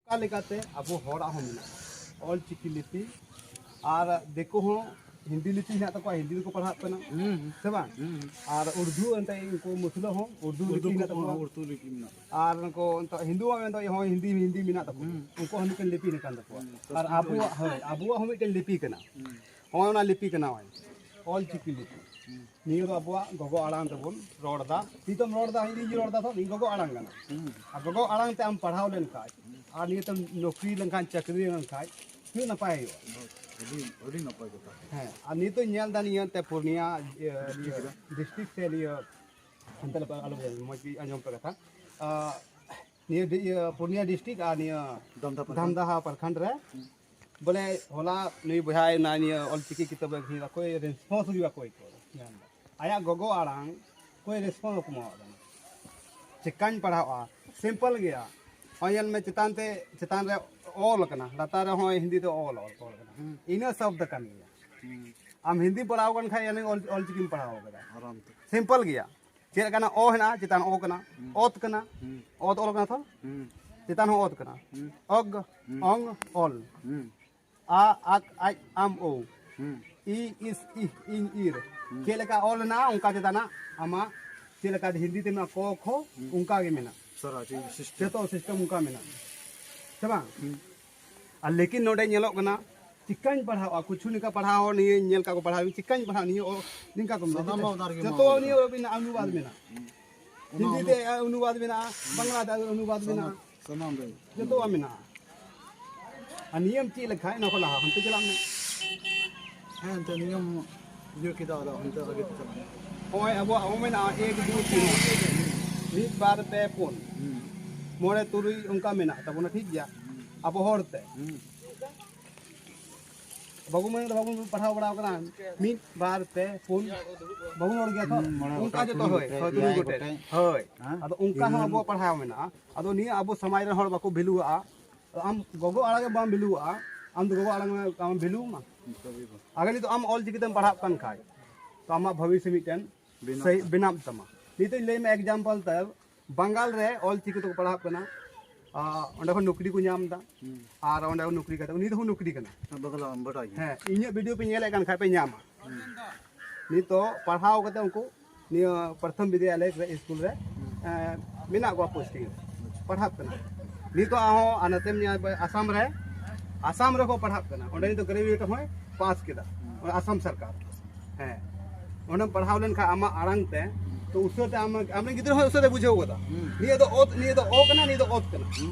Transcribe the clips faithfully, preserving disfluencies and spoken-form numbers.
ᱚᱱᱠᱟ ᱞᱮᱠᱟᱛᱮ ᱟᱵᱚ ᱦᱚᱲᱟᱜ ᱦᱚᱸ ᱢᱮᱱᱟᱜᱼᱟ ᱚᱞ ᱪᱤᱠᱤ ᱞᱤᱯᱤ᱾ ᱟᱨ ᱫᱤᱠᱩ ᱦᱚᱸ ᱦᱤᱱᱫᱤ ᱞᱤᱯᱤ ᱦᱮᱱᱟᱜ ᱛᱟᱠᱚᱣᱟ, ᱦᱤᱱᱫᱤ ᱛᱮᱠᱚ ᱯᱟᱲᱦᱟᱜ ᱠᱟᱱᱟ, ᱦᱩᱸ, ᱦᱩᱸ᱾ ᱥᱮ ᱵᱟᱝ? ᱦᱩᱸ, ᱦᱩᱸ᱾ ᱟᱨ ᱩᱨᱫᱩ ᱮᱱᱛᱮ ᱩᱱᱠᱩ ᱢᱩᱥᱞᱟᱹ ᱦᱚᱸ ᱩᱨᱫᱩ ᱞᱤᱯᱤ ᱩᱨᱫᱩ ᱦᱮᱱᱟᱜ ᱠᱚ, ᱛᱟᱠᱚᱣᱟ᱾ ᱩᱨᱫᱩ ᱞᱤᱯᱤ ᱢᱮᱱᱟᱜ ᱛᱟᱠᱚᱣᱟ᱾ ᱟᱨ ᱩᱱᱠᱩ ᱮᱱᱛᱮ ᱦᱤᱱᱫᱩ ᱦᱚᱸ ᱮᱱᱛᱮ ᱦᱚᱸ ᱦᱤᱱᱫᱤ, ᱦᱤᱱᱫᱤ ᱢᱮᱱᱟᱜ ᱛᱟᱠᱚᱣᱟ᱾ ᱦᱩᱸ᱾ ᱩᱱᱠᱩ ᱦᱚᱸ ᱢᱤᱫᱴᱮᱱ ᱞᱤᱯᱤ ᱠᱟᱱ ᱛᱟᱠᱚᱣᱟ᱾ ᱦᱩᱸ, ᱟᱨ ᱥᱚᱝᱥᱠᱨᱤᱛ ᱟᱵᱚᱣᱟᱜ, ᱦᱳᱭ, ᱟᱵᱚᱣᱟᱜ ᱦᱚᱸ ᱢᱤᱫᱴᱮᱱ ᱞᱤᱯᱤ ᱠᱟᱱᱟ᱾ ᱦᱩᱸ᱾ ᱱᱚᱜᱼᱚᱭ ᱚᱱᱟ ᱞᱤᱯᱤ ᱠᱟᱱᱟ, ᱱᱚᱜᱼᱚᱭ ᱚᱞ ᱪᱤᱠᱤ ᱞᱤᱯᱤ᱾ ᱦᱩᱸ᱾ ᱱᱤᱭᱟᱹ ᱫᱚ ᱟᱵᱚᱣᱟᱜ ᱜᱚᱜᱚ ᱟᱲᱟᱝ ᱛᱮᱵᱚᱱ ᱨᱚᱲ ᱮᱫᱟ᱾ ᱱᱤᱛᱚᱜ ᱮᱢ ᱨᱚᱲ ᱮᱫᱟ, ᱤᱧ ᱨᱚᱲ ᱮᱫᱟ, ᱛᱚ ᱱᱤᱭᱟᱹ ᱜᱚᱜᱚ ᱟᱲᱟᱝ ᱠᱟᱱᱟ᱾ ᱦᱩᱸ᱾ ᱟᱨ ᱜᱚᱜᱚ ᱟᱲᱟᱝ ᱛᱮ ᱟᱢ ᱯᱟᱲᱦᱟᱣ ᱞᱮᱱᱠᱷᱟᱡ, ᱟᱨ ᱱᱤᱭᱟᱹ ᱛᱮᱢ ᱱᱚᱠᱨᱤ ᱞᱮᱱᱠᱷᱟᱱ, ᱪᱟᱹᱠᱨᱤ ᱞᱮᱱᱠᱷᱟᱡ, ᱛᱤᱱᱟᱹᱜ ᱱᱟᱯᱟᱭ ᱦᱩᱭᱩᱜᱼᱟ᱾ ᱟᱹᱰᱤ, ᱟᱹᱰᱤ ᱱᱟᱯᱟᱭ ᱠᱟᱛᱷᱟ᱾ ᱦᱮᱸ, ᱟᱨ ᱱᱤᱛᱚᱜ ᱤᱧ ᱧᱮᱞ ᱮᱫᱟ ᱱᱤᱭᱟᱹ ᱛᱮ ᱯᱩᱨᱱᱤᱭᱟ, ᱤᱭᱟᱹ, ᱱᱤᱭᱟᱹ ᱰᱤᱥᱴᱨᱤᱠᱴ ᱥᱮ ᱱᱤᱭᱟᱹ ᱦᱟᱱᱛᱮ ᱞᱮᱠᱟ ᱟᱞᱚ ᱵᱩᱡᱷᱟᱹᱣ, ᱢᱚᱡᱽ ᱜᱮ ᱟᱸᱡᱚᱢ ᱯᱮ ᱠᱟᱛᱷᱟ᱾ ᱟᱸ, ᱱᱤᱭᱟᱹ ᱰᱤ-, ᱤᱭᱟᱹ ᱯᱩᱨᱱᱤᱭᱟ ᱰᱤᱥᱴᱨᱤᱠᱴ ᱟᱨ ᱱᱤᱭᱟᱹ ᱫᱟᱢᱫᱟ ᱯᱨᱚᱠᱷᱚᱸᱰ᱾ ᱫᱟᱢᱫᱟᱦᱟ ᱯᱨᱚᱠᱷᱚᱸᱰ ᱨᱮ, ᱦᱩᱸ᱾ ᱵᱚᱞᱮ ᱦᱚᱞᱟ ᱱᱩᱭ ᱵᱚᱭᱦᱟᱭ ᱚᱱᱟ ᱱᱤᱭᱟᱹ ᱚᱞ ᱪᱤᱠᱤ ᱠᱤᱛᱟᱹᱵ ᱮ ᱟᱹᱠᱷᱨᱤᱧ ᱮᱫᱟ, ᱚᱠᱚᱭ ᱨᱮᱥᱯᱚᱱᱥ ᱦᱩᱭᱩᱜᱼᱟ, ᱚᱠᱚᱭ ᱠᱚ ᱧᱟᱢ ᱮᱫᱟ᱾ ᱟᱭᱟᱜ ᱜᱚᱜᱚ ᱟᱲᱟᱝ ᱚᱠᱚᱭ ᱨᱮᱥᱯᱚᱱᱥ ᱵᱟᱠᱚ ᱮᱢᱟᱣᱟᱜ ᱠᱟᱱᱟ᱾ ᱪᱮᱠᱟᱧ ᱯᱟᱲᱦᱟᱣᱼᱟ, ᱥᱤᱢᱯᱚᱞ ᱜᱮᱭᱟ᱾ ᱱᱚᱜᱼᱚᱭ ᱧᱮᱞ ᱢᱮ, ᱪᱮᱛᱟᱱ ᱛᱮ, ᱪᱮᱛᱟᱱ ᱨᱮ ᱚᱞ ᱟᱠᱟᱱᱟ, ᱞᱟᱛᱟᱨ ᱨᱮᱦᱚᱸ ᱦᱤᱱᱫᱤ ᱛᱮ ᱚᱞ, ᱚᱞ, ᱚᱞ ᱟᱠᱟᱱᱟ᱾ ᱦᱩᱸ᱾ ᱤᱱᱟᱹ ᱥᱚᱵᱫ ᱠᱟᱱ ᱜᱮᱭᱟ᱾ ᱦᱩᱸ᱾ ᱟᱢ ᱦᱤᱱᱫᱤ ᱯᱟᱲᱦᱟᱣ ᱟᱠᱟᱱ ᱠᱷᱟᱡ, ᱭᱟᱱᱤ ᱚᱞ, ᱚᱞ ᱪᱤᱠᱤᱢ ᱯᱟᱲᱦᱟᱣ ᱟᱠᱟᱫᱟ᱾ ᱟᱨᱟᱢ ᱛᱮ᱾ ᱥᱤᱢᱯᱚᱞ ᱜᱮᱭᱟ᱾ ᱪᱮᱫ ᱞᱮᱠᱟᱱᱟᱜ ᱚ ᱦᱮᱱᱟᱜᱼᱟ, ᱪᱮᱛᱟᱱ ᱚ ᱠᱟᱱᱟ᱾ ᱦᱩᱸ᱾ ᱚᱛ ᱠᱟᱱᱟ᱾ ᱦᱩᱸ᱾ ᱚᱛ ᱚᱞ ᱠᱟᱱᱟ ᱛᱚ? ᱦᱩᱸ᱾ ᱪᱮᱛᱟᱱ ᱦᱚᱸ ᱚᱛ ᱠᱟᱱᱟ᱾ ᱦᱩᱸ᱾ ᱚᱜ, ᱦᱩᱸ᱾ ᱚᱝ, ᱚᱞ᱾ ᱦᱩᱸ᱾ ᱟ, ᱟᱠ, ᱟᱡ, ᱟᱢ, ᱳ᱾ ᱦᱩᱸ᱾ ᱤ, ᱤᱥ, ᱤᱦ, ᱤᱧ, ᱤᱨ᱾ ᱦᱩᱸ᱾ ᱪᱮᱫ ᱞᱮᱠᱟ ᱚᱞ ᱦᱮᱱᱟᱜᱼᱟ, ᱚᱱᱠᱟ ᱪᱮᱛᱟᱱᱟᱜ ᱟᱢᱟᱜ ᱪᱮᱫ ᱞᱮᱠᱟ ᱦᱤᱱᱫᱤ ᱛᱮ ᱢᱮᱱᱟᱜᱼᱟ, ᱠᱚ, ᱠᱷᱚ, ᱦᱩᱸ᱾ ᱚᱱᱠᱟ ᱜᱮ ᱢᱮᱱᱟᱜᱼᱟ᱾ ᱥᱟᱨᱟ ᱪᱮᱫ ᱥᱤᱥᱴᱮᱢ? ᱡᱚᱛᱚ ᱥᱤᱥᱴᱮᱢ ᱚᱱᱠᱟ ᱢᱮᱱᱟᱜᱼᱟ᱾ ᱥᱮ ᱵᱟᱝ? ᱦᱩᱸ᱾ ᱟᱨ ᱞᱮᱠᱤᱱ ᱱᱚᱰᱮ ᱧᱮᱞᱚᱜ ᱠᱟᱱᱟ, ᱪᱤᱠᱟᱹᱧ ᱯᱟᱲᱦᱟᱣᱟ? ᱠᱩᱪᱷᱩ ᱱᱤᱝᱠᱟ ᱯᱟᱲᱦᱟᱣ, ᱱᱤᱭᱟᱹ ᱧᱮᱞ ᱠᱟᱜ ᱠᱚ ᱯᱟᱲᱦᱟᱣ, ᱪᱤᱠᱟᱹᱧ ᱯᱟᱲᱦᱟᱣ? ᱱᱤᱭᱟᱹ ᱚ-, ᱱᱤᱝᱠᱟ ᱠᱚ ᱢᱮᱱᱟ᱾ ᱥᱟᱱᱟᱢ ᱡᱚᱛᱚ, ᱚᱱᱟ ᱨᱮᱜᱮ ᱡᱚᱛᱚ ᱢᱮᱱᱟᱜᱼᱟ᱾ ᱱᱤᱭᱟᱹ ᱟᱹᱵᱤᱱᱟᱜ ᱚᱱᱩᱵᱟᱫ ᱦᱩᱸ᱾ ᱢᱮᱱᱟᱜᱼᱟ᱾ ᱦᱩᱸ᱾ ᱚᱱᱟ ᱦᱤᱱᱫᱤ ᱚᱱᱟ ᱛᱮ ᱚᱱᱩᱵᱟᱫ ᱢᱮᱱᱟᱜᱼᱟ, ᱵᱟᱝᱞᱟ ᱛᱮ ᱚᱱᱩᱵᱟᱫ ᱥᱟᱱᱟᱢ, ᱢᱮᱱᱟᱜᱼᱟ, ᱥᱟᱱᱟᱢ ᱨᱮ᱾ ᱡᱚᱛᱚᱣᱟᱜ ᱢᱮᱱᱟᱜᱼᱟ᱾ ᱟᱨ ᱱᱤᱭᱟᱹᱢ ᱪᱮᱫ ᱞᱮᱠᱷᱟᱡ, ᱚᱱᱟ ᱠᱷᱚᱱ ᱞᱟᱦᱟ ᱦᱟᱱᱛᱮ ᱪᱟᱞᱟᱜ ᱢᱮ᱾ ᱦᱮᱸ, ᱮᱱᱛᱮ ᱱᱤᱭᱟᱹᱢ ᱤᱭᱟᱹ ᱠᱮᱫᱟ, ᱟᱫᱚ ᱦᱟᱱᱛᱮ ᱟᱜᱮ ᱛᱮ ᱪᱟᱞᱟᱜ ᱢᱮ᱾ ᱱᱚᱜᱼᱚᱭ ᱟᱵᱚᱣᱟᱜ ᱦᱚᱸ ᱢᱮᱱᱟᱜᱼᱟ, ᱮᱠ, ᱫᱩ, ᱛᱤᱱ, ᱢᱤᱫ, ᱵᱟᱨ, ᱯᱮ, ᱯᱩᱱ, ᱦᱩᱸ᱾ ᱢᱚᱬᱮ, ᱛᱩᱨᱩᱭ, ᱚᱱᱠᱟ ᱢᱮᱱᱟᱜ ᱛᱟᱵᱚᱱᱟ, ᱴᱷᱤᱠ ᱜᱮᱭᱟ? ᱦᱩᱸ᱾ ᱟᱵᱚ ᱦᱚᱲ ᱛᱮ᱾ ᱦᱩᱸ᱾ ᱵᱟᱵᱚ ᱢᱮᱱ ᱠᱟᱫᱟ, ᱵᱟᱵᱚᱱ ᱯᱟᱲᱦᱟᱣ ᱵᱟᱲᱟ ᱠᱟᱱᱟ, ᱢᱤᱫ, ᱵᱟᱨ, ᱯᱮ, ᱯᱩᱱ, ᱵᱟᱵᱚᱱ ᱨᱚᱲ ᱜᱮᱭᱟ ᱛᱚ? ᱦᱩᱸ, ᱢᱚᱬᱮ ᱚᱱᱠᱟ ᱜᱚᱴᱟᱝ, ᱡᱚᱛᱚ, ᱛᱩᱨᱩᱭ ᱦᱳᱭ, ᱜᱚᱴᱮᱡ, ᱦᱳᱭ, ᱛᱩᱨᱩᱭ ᱮᱭᱟᱭ ᱜᱚᱴᱮᱡ, ᱜᱚᱴᱮᱡ᱾ ᱦᱳᱭ᱾ ᱦᱮᱸ? ᱟᱫᱚ ᱚᱱᱠᱟ ᱦᱚᱸ ᱤᱨᱟᱹᱞ᱾ ᱟᱵᱚᱣᱟᱜ ᱯᱟᱲᱦᱟᱣ ᱢᱮᱱᱟᱜᱼᱟ᱾ ᱟᱫᱚ ᱱᱤᱭᱟᱹ ᱟᱵᱚ ᱥᱚᱢᱟᱡᱽ ᱨᱮᱱ ᱦᱚᱲ ᱵᱟᱠᱚ ᱵᱷᱮᱞᱩᱣᱟᱜᱼᱟ᱾ ᱟᱢ ᱜᱚᱜᱚ ᱟᱲᱟᱝ ᱜᱮ ᱵᱟᱢ ᱵᱷᱮᱞᱩᱣᱟᱜᱼᱟ, ᱟᱢ ᱫᱚ ᱜᱚᱜᱚ ᱟᱲᱟᱝ ᱟᱢ ᱵᱷᱮᱞᱩ ᱟᱢᱟ? ᱟᱜᱮ ᱱᱤᱛᱚᱜ ᱟᱢ ᱚᱞ ᱪᱤᱠᱤ ᱛᱮᱢ ᱯᱟᱲᱦᱟᱜ ᱠᱟᱱ ᱠᱷᱟᱡ, ᱛᱚ ᱟᱢᱟᱜ ᱵᱷᱚᱵᱤᱥᱥᱚ ᱢᱤᱫᱴᱮᱱ ᱵᱮᱱᱟᱜ ᱥᱟᱹᱦᱤ ᱛᱟᱢᱟ᱾ ᱵᱮᱱᱟᱜ ᱛᱟᱢᱟ᱾ ᱱᱤᱛᱚᱜ ᱤᱧ ᱞᱟᱹᱭ ᱢᱮ example ᱛᱮ, ᱵᱟᱝᱜᱟᱞ ᱨᱮ ᱚᱞ ᱪᱤᱠᱤ ᱛᱮᱠᱚ ᱯᱟᱲᱦᱟᱜ ᱠᱟᱱᱟ, ᱚᱸᱰᱮ ᱠᱷᱚᱱ ᱱᱚᱠᱨᱤ ᱠᱚ ᱧᱟᱢ ᱮᱫᱟ᱾ ᱟᱨ ᱚᱸᱰᱮ ᱱᱚᱠᱨᱤ ᱠᱟᱛᱮ, ᱩᱱᱤ ᱫᱚ ᱱᱚᱠᱨᱤ ᱠᱟᱱᱟ᱾ ᱦᱮᱸ, ᱤᱧᱟᱹᱜ ᱵᱷᱤᱰᱤᱭᱳ ᱯᱮ ᱧᱮᱞᱮᱫ ᱠᱟᱱ ᱠᱷᱟᱡ ᱯᱮ ᱧᱟᱢᱟ᱾ ᱱᱤᱛᱚᱜ ᱯᱟᱲᱦᱟᱣ ᱠᱟᱛᱮ ᱩᱱᱠᱩ ᱱᱤᱭᱟᱹ ᱯᱨᱚᱛᱷᱚᱢ ᱵᱤᱫᱽᱭᱟᱞᱚᱭ ᱨᱮ, ᱥᱠᱩᱞ ᱨᱮ, ᱮᱸ, ᱢᱮᱱᱟᱜ ᱠᱚᱣᱟ ᱯᱳᱥᱴᱤᱝ, ᱯᱟᱲᱦᱟᱜ ᱠᱟᱱᱟ᱾ ᱱᱤᱛᱚᱜ ᱦᱚᱸ ᱟᱨ ᱱᱚᱛᱮᱢ ᱧᱮᱞ ᱟᱥᱟᱢ ᱨᱮ, ᱟᱥᱟᱢ ᱨᱮᱠᱚ ᱯᱟᱲᱦᱟᱜ ᱠᱟᱱᱟ᱾ ᱚᱸᱰᱮ ᱱᱤᱛᱚᱜ ᱜᱨᱮᱡᱩᱭᱮᱴ ᱦᱚᱸᱭ ᱯᱟᱥ ᱠᱮᱫᱟ, ᱚᱱᱟ ᱟᱥᱟᱢ ᱥᱚᱨᱠᱟᱨ᱾ ᱦᱮᱸ, ᱚᱸᱰᱮᱢ ᱯᱟᱲᱦᱟᱣ ᱞᱮᱱᱠᱷᱟᱱ ᱟᱢᱟᱜ ᱟᱲᱟᱝ ᱛᱮ, ᱛᱚ ᱩᱥᱟᱹᱨᱟ ᱛᱮ ᱟᱢ, ᱟᱢᱨᱮᱱ ᱜᱤᱫᱽᱨᱟᱹ ᱦᱚᱸ ᱩᱥᱟᱹᱨᱟ ᱛᱮ ᱵᱩᱡᱷᱟᱹᱣ ᱜᱚᱫᱟ᱾ ᱱᱤᱭᱟᱹ ᱫᱚ ᱚᱛ, ᱱᱤᱭᱟᱹ ᱫᱚ ᱚ ᱠᱟᱱᱟ, ᱱᱤᱭᱟᱹ ᱫᱚ ᱚᱛ ᱠᱟᱱᱟ᱾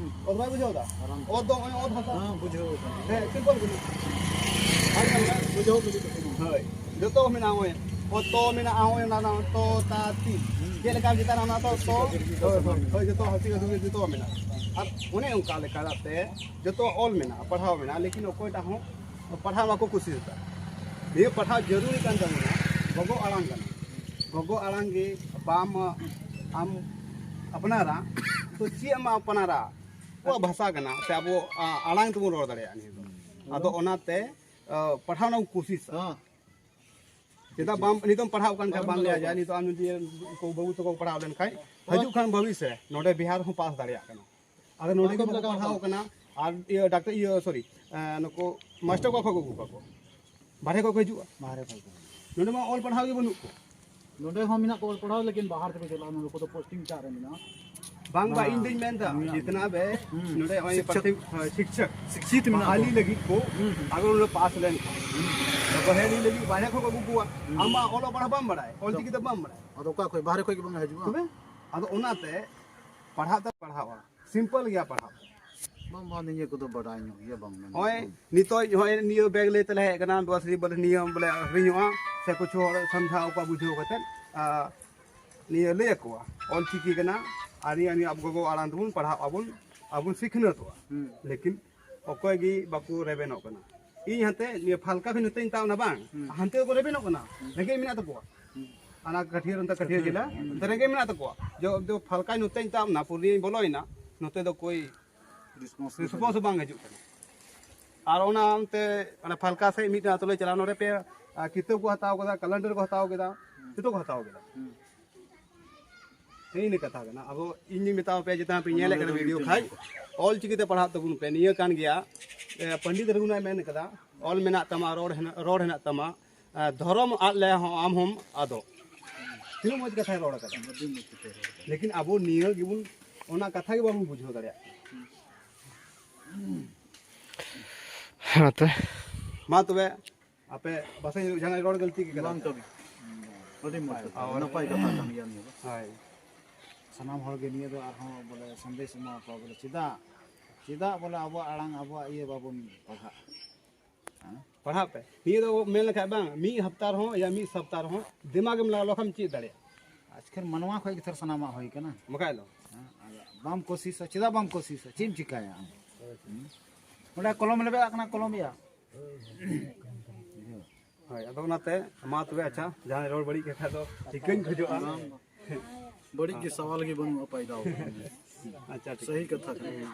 ᱚᱛ ᱵᱟᱭ ᱵᱩᱡᱷᱟᱹᱣ ᱫᱟ? ᱚᱛ ᱫᱚ ᱱᱚᱜᱼᱚᱭ ᱚᱛ ᱦᱟᱥᱟ᱾ ᱦᱮᱸ, ᱵᱩᱡᱷᱟᱹᱣ ᱠᱟᱱᱟ᱾ ᱦᱮᱸ, ᱥᱤᱢᱯᱚᱞ ᱵᱩᱡᱷᱟᱹᱣ᱾ ᱟᱨ ᱧᱮᱞ ᱢᱮ, ᱵᱩᱡᱷᱟᱹᱣ ᱞᱟᱹᱜᱤᱫ ᱫᱚ ᱠᱳᱱᱳ᱾ ᱦᱳᱭ, ᱡᱚᱛᱚ ᱢᱮᱱᱟᱜᱼᱟ, ᱱᱚᱜᱼᱚᱭ ᱚᱛ ᱛᱚ ᱢᱮᱱᱟᱜᱼᱟ, ᱱᱚᱜᱼᱚᱭ ᱚᱱᱟ, ᱚᱱᱟ ᱛᱚ, ᱛᱟ, ᱛᱤ᱾ ᱪᱮᱫ ᱞᱮᱠᱟ ᱪᱮᱛᱟᱱ ᱚᱱᱟ ᱛᱚ, ᱛᱚ, ᱦᱳᱭ, ᱦᱳᱭ, ᱦᱳᱭ, ᱡᱚᱛᱚ ᱦᱟᱹᱥᱤ ᱦᱟᱹᱥᱤ ᱡᱚᱛᱚ ᱢᱮᱱᱟᱜᱼᱟ᱾ ᱟᱨ ᱚᱱᱮ ᱚᱱᱠᱟ ᱞᱮᱠᱟᱛᱮ ᱡᱚᱛᱚ ᱚᱞ ᱢᱮᱱᱟᱜᱼᱟ, ᱯᱟᱲᱦᱟᱣ ᱢᱮᱱᱟᱜᱼᱟ, ᱞᱮᱠᱤᱱ ᱚᱠᱚᱭᱴᱟᱜ ᱦᱚᱸ ᱯᱟᱲᱦᱟᱣ ᱵᱟᱠᱚ ᱠᱩᱥᱤᱭᱟᱫᱟ᱾ ᱱᱤᱭᱟᱹ ᱯᱟᱲᱦᱟᱣ ᱡᱟᱹᱨᱩᱲᱤ ᱠᱟᱱ ᱛᱟᱵᱚᱱᱟ, ᱜᱚᱜᱚ ᱟᱲᱟᱝ ᱠᱟᱱᱟ᱾ ᱜᱚᱜᱚ ᱟᱲᱟᱝ ᱜᱮ ᱵᱟᱢ ᱟᱢ ᱟᱯᱱᱟᱨᱟ, ᱛᱚ ᱪᱮᱫ ᱮᱢ ᱟᱯᱱᱟᱨᱟ? ᱟᱵᱚᱣᱟᱜ ᱵᱷᱟᱥᱟ ᱠᱟᱱᱟ, ᱥᱮ ᱟᱵᱚ, ᱟ, ᱟᱲᱟᱝ ᱛᱮᱵᱚᱱ ᱨᱚᱲ ᱫᱟᱲᱮᱭᱟᱜᱼᱟ ᱱᱤᱭᱟᱹ ᱫᱚ᱾ ᱟᱫᱚ ᱚᱱᱟᱛᱮ, ᱟ, ᱯᱟᱲᱦᱟᱣ ᱨᱮᱱᱟᱜ ᱠᱩᱥᱤᱥᱟ᱾ ᱦᱮᱸ᱾ ᱪᱮᱫᱟᱜ ᱵᱟᱢ, ᱱᱤᱛᱚᱜ ᱯᱟᱲᱦᱟᱣ ᱠᱟᱱ ᱠᱷᱟᱱ ᱵᱟᱢ ᱞᱟᱹᱭᱟ ᱡᱮ, ᱱᱤᱛᱚᱜ ᱟᱢ ᱡᱩᱫᱤ ᱩᱱᱠᱩ ᱵᱟᱹᱵᱩ ᱛᱟᱠᱚ ᱯᱟᱲᱦᱟᱣ ᱞᱮᱱᱠᱷᱟᱱ, ᱦᱤᱡᱩᱜ ᱠᱷᱟᱱ ᱵᱷᱚᱵᱤᱥ ᱨᱮ ᱱᱚᱰᱮ ᱵᱤᱦᱟᱨ ᱦᱚᱸ ᱯᱟᱥ ᱫᱟᱲᱮᱭᱟᱜ ᱠᱟᱱᱟ᱾ ᱟᱫᱚ ᱱᱚᱰᱮ ᱜᱮ ᱵᱟᱠᱚ ᱯᱟᱲᱦᱟᱣ ᱠᱟᱱᱟ᱾ ᱟᱨ ᱤᱭᱟᱹ ᱰᱟᱠᱛᱟᱨ, ᱤᱭᱟᱹ, ᱥᱚᱨᱤ, ᱮᱸ, ᱱᱩᱠᱩ ᱢᱟᱥᱴᱟᱨ ᱠᱚ ᱠᱷᱚᱡ ᱠᱚ ᱟᱹᱜᱩ ᱠᱟᱠᱚ, ᱵᱟᱨᱦᱮ ᱠᱷᱚᱡ ᱠᱚ ᱦᱤᱡᱩᱜᱼᱟ᱾ ᱵᱟᱦᱨᱮ ᱠᱷᱚᱡ ᱠᱚ᱾ ᱱᱚᱰᱮ ᱢᱟ ᱚᱞ ᱯᱟᱲᱦᱟᱣ ᱜᱮ ᱵᱟᱹᱱᱩᱜ ᱠᱚ᱾ ᱱᱚᱰᱮ ᱦᱚᱸ ᱢᱮᱱᱟᱜ ᱠᱚᱣᱟ ᱚᱞ ᱯᱟᱲᱦᱟᱣ, ᱞᱮᱠᱤᱱ ᱵᱟᱦᱟᱨ ᱛᱮᱠᱚ ᱪᱟᱞᱟᱜᱼᱟ, ᱱᱩᱠᱩ ᱫᱚ ᱯᱳᱥᱴᱤᱝ ᱪᱟᱜ ᱨᱮ ᱢᱮᱱᱟᱜᱼᱟ᱾ ᱵᱟᱝ, ᱵᱟᱝ, ᱤᱧ ᱫᱩᱧ ᱢᱮᱱᱫᱟ, ᱢᱮᱱᱟᱜ ᱡᱤᱛᱱᱟ ᱵᱮ ᱦᱩᱸ᱾ ᱱᱚᱰᱮ ᱦᱚᱸᱜᱼᱚᱭ ᱥᱤᱠᱪᱷᱚᱠ᱾ ᱯᱨᱟᱛᱷᱚᱢᱤᱠ, ᱦᱳᱭ, ᱥᱤᱠᱪᱷᱚᱠ᱾ ᱥᱤᱠᱪᱷᱤᱛ ᱢᱮᱱᱟᱜ ᱵᱟᱦᱟᱞᱤ ᱠᱚᱣᱟ᱾ ᱞᱟᱹᱜᱤᱫ ᱠᱚ, ᱦᱩᱸ, ᱦᱩᱸ᱾ ᱟᱜᱚ ᱱᱚᱰᱮ ᱯᱟᱥ ᱞᱮᱱᱠᱷᱟᱱ᱾ ᱦᱩᱸ᱾ ᱵᱟᱦᱟᱞᱤ ᱞᱟᱹᱜᱤᱫ ᱵᱟᱦᱨᱮ ᱠᱷᱚᱡ ᱠᱚ ᱟᱹᱜᱩ ᱠᱚᱣᱟ᱾ ᱦᱩᱸ᱾ ᱟᱢ ᱢᱟ ᱚᱞᱚᱜ ᱯᱟᱲᱦᱟᱣ ᱵᱟᱢ ᱵᱟᱲᱟᱭ, ᱚᱞ ᱪᱤᱠᱤ ᱫᱚ ᱵᱟᱢ ᱵᱟᱲᱟᱭ᱾ ᱟᱫᱚ ᱚᱠᱟ ᱠᱷᱚᱡ? ᱵᱟᱦᱨᱮ ᱠᱷᱚᱡ ᱜᱮ ᱵᱟᱝ ᱦᱤᱡᱩᱜᱼᱟ? ᱛᱚᱵᱮ? ᱟᱫᱚ ᱚᱱᱟᱛᱮ ᱯᱟᱲᱦᱟᱜ ᱛᱮ ᱯᱟᱲᱦᱟᱣᱟ, ᱥᱤᱢᱯᱚᱞ ᱜᱮᱭᱟ ᱯᱟᱲᱦᱟᱣ᱾ ᱵᱟᱝ, ᱵᱟᱝ, ᱱᱤᱭᱟᱹ ᱠᱚᱫᱚ ᱵᱟᱰᱟᱭ ᱧᱚᱜ ᱜᱮᱭᱟ, ᱵᱟᱝ ᱢᱮᱱ ᱱᱚᱜᱼᱚᱭ ᱜᱟᱱᱚᱜᱼᱟ᱾ ᱱᱤᱛᱚᱜ, ᱱᱚᱜᱼᱚᱭ ᱱᱤᱭᱟᱹ ᱵᱮᱜᱽ ᱞᱟᱹᱭ ᱛᱮᱞᱮ ᱦᱮᱡ ᱟᱠᱟᱱᱟ, ᱫᱩ ᱦᱟᱡᱟᱨ ᱵᱚᱞᱮ ᱱᱤᱭᱟᱹ ᱵᱚᱞᱮ ᱟᱹᱠᱷᱨᱤᱧᱚᱜᱼᱟ, ᱥᱮ ᱠᱩᱪᱷᱩ ᱦᱚᱲ ᱥᱟᱢᱡᱷᱟᱣ ᱠᱚᱣᱟ, ᱵᱩᱡᱷᱟᱹᱣ ᱠᱟᱛᱮᱫ, ᱟᱨ ᱱᱤᱭᱟᱹ ᱞᱟᱹᱭ ᱟᱠᱚᱣᱟ, ᱚᱞ ᱪᱤᱠᱤ ᱠᱟᱱᱟ, ᱟᱨ ᱱᱤᱭᱟᱹ, ᱱᱤᱭᱟᱹ ᱟᱵᱚ ᱜᱚᱜᱚ ᱟᱲᱟᱝ ᱛᱮᱵᱚᱱ ᱯᱟᱲᱦᱟᱜ ᱟᱵᱚᱱ, ᱟᱵᱚᱱ ᱥᱤᱠᱷᱱᱟᱹᱛᱚᱜᱼᱟ᱾ ᱦᱩᱸ᱾ ᱞᱮᱠᱤᱱ ᱚᱠᱚᱭ ᱜᱮ ᱵᱟᱠᱚ ᱨᱮᱵᱮᱱᱚᱜ ᱠᱟᱱᱟ᱾ ᱤᱧ ᱦᱟᱱᱛᱮ ᱱᱤᱭᱟᱹ ᱯᱷᱟᱞᱠᱟ ᱠᱷᱚᱱ ᱱᱚᱛᱮᱧ ᱛᱟᱵ ᱮᱱᱟ ᱵᱟᱝ, ᱦᱩᱸ᱾ ᱦᱟᱱᱛᱮ ᱫᱚᱠᱚ ᱨᱮᱵᱮᱱᱚᱜ ᱠᱟᱱᱟ, ᱦᱩᱸ᱾ ᱨᱮᱸᱜᱮᱡ ᱢᱮᱱᱟᱜ ᱛᱟᱠᱚᱣᱟ᱾ ᱦᱩᱸ᱾ ᱚᱱᱟ ᱠᱟᱹᱴᱷᱤᱭᱟᱹ ᱚᱱᱛᱮ ᱠᱟᱹᱴᱷᱤᱭᱟᱹ ᱦᱩᱸ᱾ ᱡᱮᱞᱟ, ᱦᱩᱸ᱾ ᱚᱱᱛᱮ ᱨᱮᱸᱜᱮᱡ ᱢᱮᱱᱟᱜ ᱛᱟᱠᱚᱣᱟ᱾ ᱡᱚ, ᱡᱚ ᱯᱷᱟᱞᱠᱟᱧ ᱱᱚᱛᱮᱧ ᱛᱟᱵ ᱮᱱᱟ, ᱯᱩᱨᱱᱤᱭᱟᱧ ᱵᱚᱞᱚᱭᱮᱱᱟ, ᱱᱚᱛᱮ ᱫᱚ ᱠᱳᱭ ᱨᱮᱥᱯᱚᱱᱥ ᱨᱮᱥᱯᱚᱱᱥ ᱵᱟᱝ ᱦᱤᱡᱩᱜ ᱠᱟᱱᱟ᱾ ᱟᱨ ᱚᱱᱟ ᱚᱱᱛᱮ, ᱚᱱᱟ ᱯᱷᱟᱞᱠᱟ ᱥᱮᱫ ᱢᱤᱫᱴᱮᱱ ᱟᱛᱳ ᱞᱮ ᱪᱟᱞᱟᱣ, ᱱᱚᱰᱮ ᱯᱮ, ᱟ, ᱠᱤᱛᱟᱹᱵ ᱠᱚ ᱦᱟᱛᱟᱣ ᱠᱮᱫᱟ, ᱠᱮᱞᱮᱱᱰᱟᱨ ᱠᱚ ᱦᱟᱛᱟᱣ ᱠᱮᱫᱟ, ᱦᱩᱸ᱾ ᱡᱚᱛᱚ ᱠᱚ ᱦᱟᱛᱟᱣ ᱠᱮᱫᱟ᱾ ᱦᱩᱸ᱾ ᱤᱱᱟᱹ ᱠᱟᱛᱷᱟ ᱠᱟᱱᱟ᱾ ᱟᱵᱚ, ᱤᱧ ᱫᱩᱧ ᱢᱮᱛᱟᱣ ᱯᱮᱭᱟ, ᱡᱮ ᱯᱮ ᱧᱮᱞᱮᱫ ᱠᱟᱱᱟ ᱵᱷᱤᱰᱤᱭᱳ ᱠᱷᱟᱡ, ᱚᱞ ᱪᱤᱠᱤ ᱛᱮ ᱯᱟᱲᱦᱟᱜ ᱛᱟᱵᱚᱱ ᱯᱮ᱾ ᱱᱤᱭᱟᱹ ᱠᱟᱱ ᱜᱮᱭᱟ, ᱮ, ᱯᱚᱱᱰᱤᱛ ᱨᱚᱜᱷᱩᱱᱟᱛᱷ ᱢᱮᱱ ᱠᱟᱫᱟ, ᱚᱞ ᱢᱮᱱᱟᱜ ᱛᱟᱢᱟ, ᱨᱚᱲ ᱦᱮᱱᱟᱜ, ᱨᱚᱲ ᱦᱮᱱᱟᱜ ᱛᱟᱢᱟ, ᱮ, ᱫᱷᱚᱨᱚᱢ ᱟᱫ ᱞᱮ ᱦᱚᱸ ᱟᱢ ᱦᱚᱸᱢ ᱟᱫᱚᱜ᱾ ᱛᱤᱱᱟᱹᱜ ᱢᱚᱡᱽ ᱠᱟᱛᱷᱟᱭ ᱨᱚᱲ ᱠᱟᱫᱟ᱾ ᱟᱹᱰᱤ ᱢᱚᱡᱽ ᱠᱟᱛᱷᱟᱭ ᱨᱚᱲ ᱠᱟᱫᱟ᱾ ᱞᱮᱠᱤᱱ ᱟᱵᱚ ᱱᱤᱭᱟᱹ ᱜᱮᱵᱚᱱ, ᱚᱱᱟ ᱠᱟᱛᱷᱟ ᱜᱮ ᱵᱟᱵᱚᱱ ᱵᱩᱡᱷᱟᱹᱣ ᱫᱟᱲᱮᱭᱟᱜ ᱠᱟᱱᱟ᱾ ᱦᱮᱸ, ᱛᱚᱵᱮ᱾ ᱢᱟ ᱛᱚᱵᱮ, ᱟᱯᱮ ᱵᱟᱥᱮ ᱡᱟᱦᱟᱸᱭ ᱨᱚᱲ ᱜᱟᱹᱞᱛᱤ ᱜᱮ ᱠᱟᱱᱟ᱾ ᱵᱟᱝ ᱛᱚᱵᱮ᱾ ᱟᱹᱰᱤ ᱢᱚᱡᱽ ᱠᱟᱛᱷᱟ, ᱟᱨ ᱱᱟᱯᱟᱭ ᱠᱟᱛᱷᱟ ᱠᱟᱱ ᱜᱮᱭᱟ ᱱᱤᱭᱟᱹ ᱫᱚ᱾ ᱦᱳᱭ᱾ ᱥᱟᱱᱟᱢ ᱦᱚᱲ ᱜᱮ ᱱᱤᱭᱟᱹ ᱫᱚ ᱟᱨᱦᱚᱸ ᱵᱚᱞᱮ ᱥᱟᱸᱫᱮᱥ ᱮᱢᱟ ᱠᱚᱣᱟ ᱵᱚᱞᱮ, ᱪᱮᱫᱟᱜ, ᱪᱮᱫᱟᱜ ᱵᱚᱞᱮ ᱟᱵᱚᱣᱟᱜ ᱟᱲᱟᱝ, ᱟᱵᱚᱣᱟᱜ ᱤᱭᱟᱹ ᱵᱟᱵᱚᱱ ᱯᱟᱲᱦᱟᱜ? ᱦᱮᱸ? ᱯᱟᱲᱦᱟᱜ ᱯᱮ᱾ ᱱᱤᱭᱟᱹ ᱫᱚ ᱢᱮᱱ ᱞᱮᱠᱷᱟᱡ ᱵᱟᱝ, ᱢᱤᱫ ᱦᱟᱯᱛᱟ ᱨᱮᱦᱚᱸ ᱭᱟ ᱢᱤᱫ ᱥᱟᱯᱛᱟ ᱨᱮᱦᱚᱸ ᱫᱤᱢᱟᱜᱽ ᱮᱢ ᱞᱟᱜᱟᱣ ᱞᱮᱠᱷᱟᱱ ᱪᱮᱫ ᱫᱟᱲᱮᱭᱟᱜᱼᱟ᱾ ᱟᱡᱠᱟᱞ ᱢᱟᱱᱣᱟ ᱠᱷᱚᱡ ᱜᱮ ᱛᱷᱚᱨ ᱥᱟᱱᱟᱢᱟᱜ ᱦᱩᱭ ᱠᱟᱱᱟ᱾ ᱵᱟᱠᱷᱟᱡ ᱫᱚ᱾ ᱦᱮᱸ? ᱟᱫᱚ ᱵᱟᱢ ᱠᱳᱥᱤᱥᱟ, ᱪᱮᱫᱟᱜ ᱵᱟᱢ ᱠᱳᱥᱤᱥᱟ? ᱪᱮᱫ ᱮᱢ ᱪᱤᱠᱟᱹᱭᱟ ᱟᱢ? ᱦᱮᱸ? ᱚᱸᱰᱮ ᱠᱚᱞᱚᱢ ᱞᱮᱵᱮᱫ ᱟᱜ ᱠᱟᱱᱟ, ᱠᱚᱞᱚᱢ ᱭᱟ᱾ ᱦᱳᱭ, ᱟᱫᱚ ᱚᱱᱟᱛᱮ ᱢᱟ ᱛᱚᱵᱮ, ᱟᱪᱪᱷᱟ, ᱡᱟᱦᱟᱸᱭ ᱨᱚᱲ ᱵᱟᱹᱲᱤᱡ ᱠᱟᱛᱷᱟ ᱫᱚ ᱴᱷᱤᱠᱟᱹᱧ ᱠᱷᱚᱡᱚᱜᱼᱟ᱾ ᱵᱟᱹᱲᱤᱡ ᱜᱮ ᱥᱟᱣᱟᱞ ᱜᱮ ᱵᱟᱹᱱᱩᱜᱼᱟ, ᱯᱟᱭᱫᱟ ᱟᱠᱟᱱᱟ᱾ ᱟᱪᱪᱷᱟ, ᱴᱷᱤᱠ᱾ ᱥᱟᱹᱦᱤ ᱠᱟᱛᱷᱟ ᱠᱟᱱᱟ᱾